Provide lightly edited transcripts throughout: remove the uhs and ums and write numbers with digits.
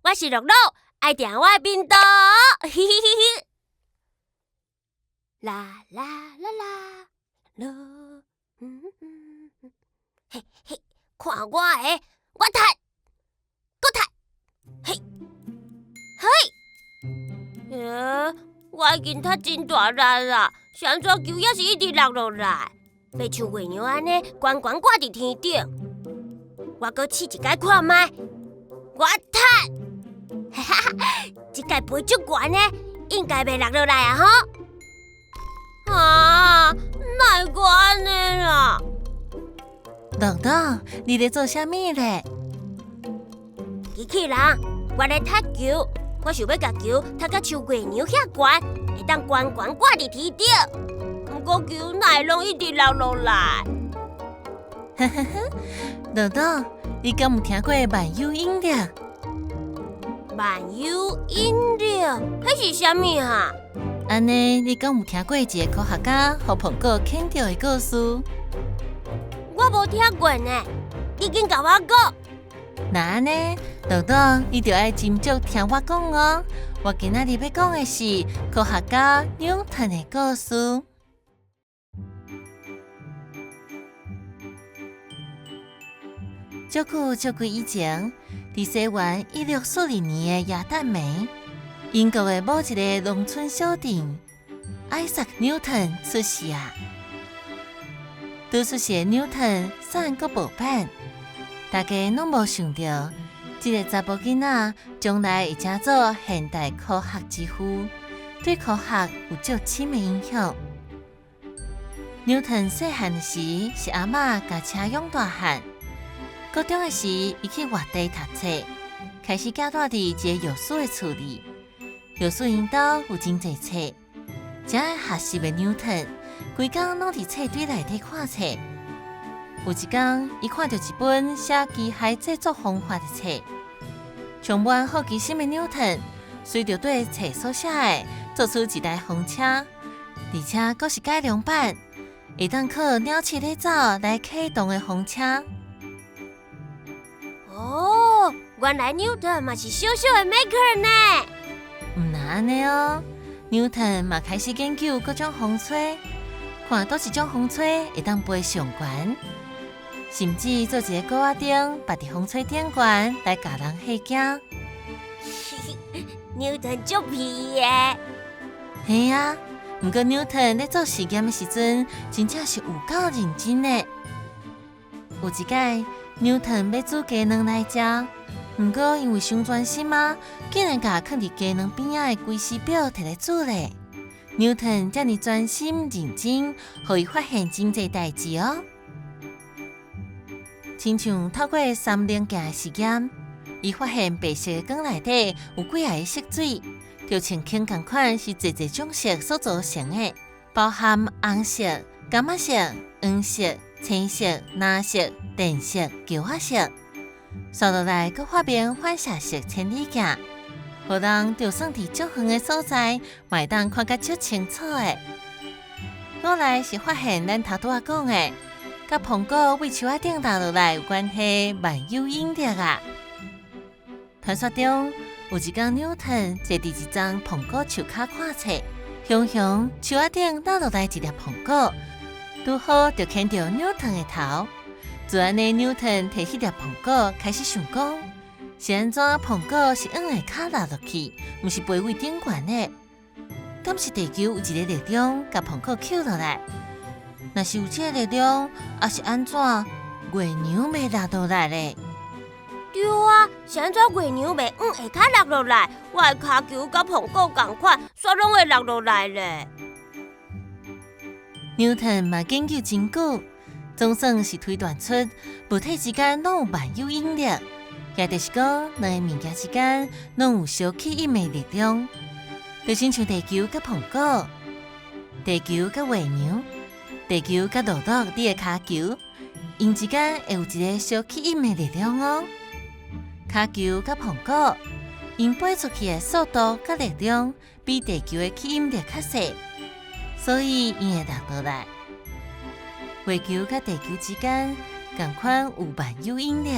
我是樂樂，愛訂我的頻道。嘻嘻嘻嘻。啦啦啦啦啦，嗯嗯，嘿嘿，看我的，我踢，閣踢，嘿，嘿，欸，我已經踢真大力啦，是按怎球猶是一直落落來？欲像月娘按呢懸懸掛佇天頂。我閣試一擺看覓，我踢，哈哈，這擺飛足懸的，應該袂落落來啊吼！啊，哪會按呢啦？樂樂，你咧做啥物咧？機器人，我咧踢球，我想欲共球踢甲像月娘遐懸，會當懸懸掛佇天頂。毋過球哪會攏一直落落來？呵呵呵，樂樂，你敢有聽過萬有引力？萬有引力，彼是啥物啊？按呢，你敢有聽過一个科學家予蘋果牽著的故事？我無聽過呢，你緊共我講。若按呢，樂樂，你著愛斟酌聽我講哦。我今仔日欲講的是科學家牛頓的故事。足久足久以前，佇西元1642年的耶誕暝，英國的某一个農村小鎮，艾薩克·牛頓出世啊。拄出世的牛頓瘦閣無板，大家攏無想著，這个查埔囡仔將來會成做現代科學之父，對科學有足深的影響。牛頓細漢時是阿嬤共車養大漢。高中的時，伊去外地讀冊，開始寄住佇一个藥師的厝裡。藥師𪜶兜有真濟冊，誠愛學習的牛頓，規工攏佇冊堆內底看冊。有一工，伊看著一本寫機械製作方法的冊，充滿好奇心的牛頓，隨著對冊所寫的，做出一台風車，而且閣是改良版，會當靠鳥鼠咧走來啟動的風車。哦，原來牛頓嘛是小小的 maker 呢。毋但按呢哦，牛頓嘛開始研究各種風吹，看佗一種風吹會當飛上懸，甚至做一個鼓仔燈，縛佇風吹頂懸來共人嚇驚。牛頓足皮的。嘿啊，毋過牛頓咧做實驗的時陣，真正是有夠認真的。有一擺，牛頓欲煮雞卵來食，毋過因為傷專心啊，竟然共囥佇雞卵邊仔的規時錶提來煮咧。牛頓遮爾專心認真，予伊發現真濟代誌哦。親像透過三稜鏡的實驗，伊發現白色的光內底有幾仔个色水，就像铅仝款是濟濟種色所組成的，包含紅色、柑仔色、黃色、青色、藍色、靛色、橋仔色，紲落來閣發明反射式千里鏡，予人就算佇足遠的所在，嘛會當看甲足清楚的。過來是發現咱頭拄仔講的，佮蘋果對樹仔頂落落來有關係萬有引力啊。傳說中有一工牛頓坐佇一叢蘋果樹跤看冊，雄雄樹仔頂落落來一粒蘋果。拄好就牽著牛頓的頭，就按呢牛頓提彼粒蘋果，開始想講，是按怎蘋果是向下跤落落去，毋是飛對頂懸的？敢是地球有一个力量共蘋果抾落來？若是有這个力量，抑是按怎月娘袂落落來咧？對啊，是按怎月娘袂向下跤落落來？我的跤球佮蘋果仝款，煞攏會落落來咧？牛頓嘛研究真久，總算是推斷出物體之間攏有萬有引力，也就是講兩个物件之間攏有相吸引的力量，就親像地球佮蘋果，地球佮月娘，地球佮樂樂你的跤球，𪜶之間會有一个相吸引的力量哦。跤球佮蘋果，𪜶飛出去的速度佮力量比地球的吸引力較細。所以，𪜶會落落來。月球佮地球之間仝款有萬有引力。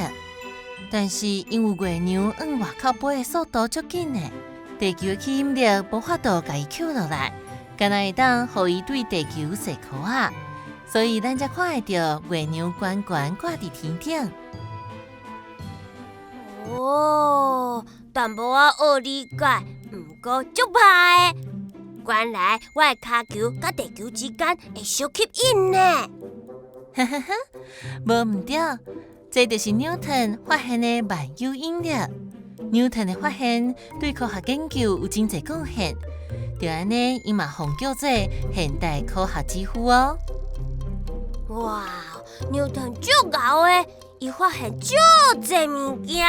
但是因為月娘向外口飛的速度足緊的，地球的吸引力無法度共伊抾落來，敢若會當予伊對地球踅箍仔，所以咱才看會著月娘懸懸掛佇天頂。哦，淡薄仔學理解，毋過足歹的。原來我的跤球佮地球之間會相吸引呢。哈哈哈，無毋對，這就是牛頓發現的萬有引力。牛頓的發現對科學研究有真濟貢獻，就按呢，伊嘛予人叫做現代科學之父哦。哇，牛頓足𠢕的，伊發現足濟物件，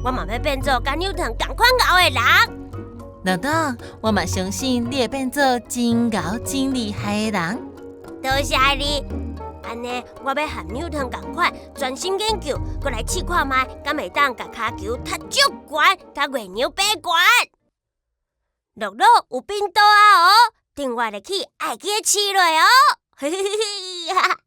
我嘛欲變做佮牛頓仝款𠢕的人。樂樂，我嘛相信你會變做真𠢕真厲害的人。多謝你。按呢，我欲和牛頓仝款，專心研究，閣來試看覓，敢會當共跤球踢足懸，共月娘比懸。樂樂有變倒啊哦，等我入去愛記得試落哦。嘿嘿嘿嘿哈。